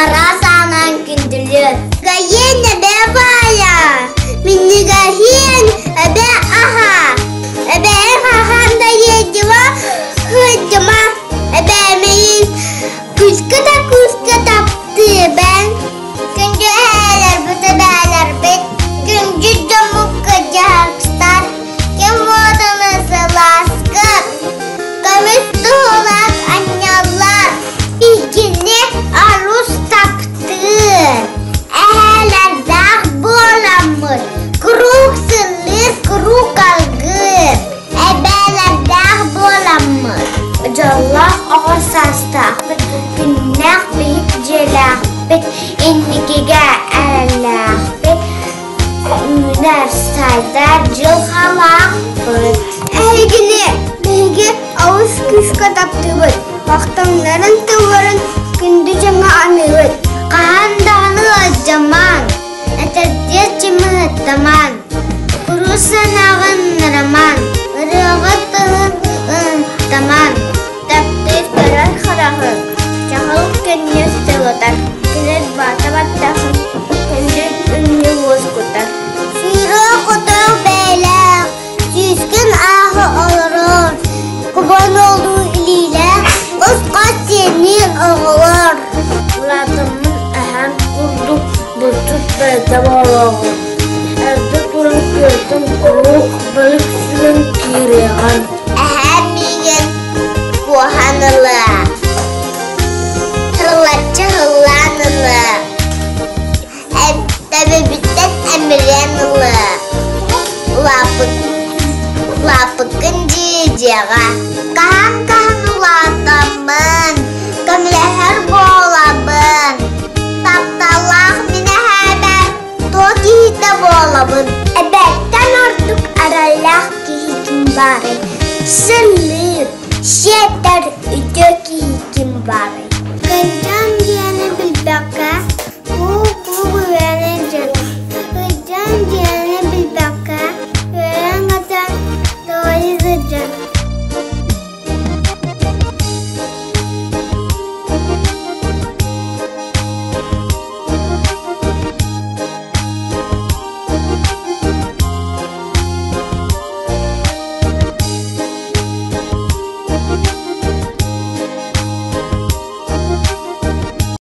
Араас аанан күндүлүөр. Гаен эбэ баайа, минньигэһиэн эбэ аһа. Эбээ хаһан да иэдьима, сылдьыма, эбээмэйин күүскэ да күүскэ таптыыбын. Күндү эһээлэрбит, эбээлэрбит, күндү дьоммут кырдьаҕастар, ким уотуну сылааскыт, көмүс туһулаах анньаллар. Иккини арус таптыыр, эһээлэрдээх буоламмыт, куруук сыллыыр, куруук алгыыр, эбээлэрдээх буоламмыт. Дьоллоох оҕо саастаахпыт, күннээх биһик дьиэлээхпит, инникигэ эрэллээхпит, үүнэр сайдар дьылҕалаахпыт. Эһигини биһиги олус күүскэ таптыыбыт, махтаннарын тылларын күндү дьоҥҥо аныыбыт. Хаһан даҕаны ыалдьамаҥ, этэрдиэ чымыһыттамаҥ, курус санааҕын ырамаҥ, ырыаҕа тылын ынтамаҥ, таптыыр көрөр хараҕыҥ, чаҕыл көнньүс сылытар, күлэр баата баттаҕын, күндү үннү уоскутар. Сүүрүү-хотуу бэйэлээх, Сүүскүн ааһа олорор, кубан олуу илиилээх, ус-хос сиэнниир оҕолор. Улаатаммын эһэм курдук булчут бэйэтэ буолуоҕум. Эрдэ туран күөлтэн куруук балык сүгэн киириэҕим. Эһэм миигин куоһан ылыа, тырылаччы һыллаан ылыа. Эбэбиттэн эмирэн ылыа, улааппыккын дии дьиэҕэ. Хаһан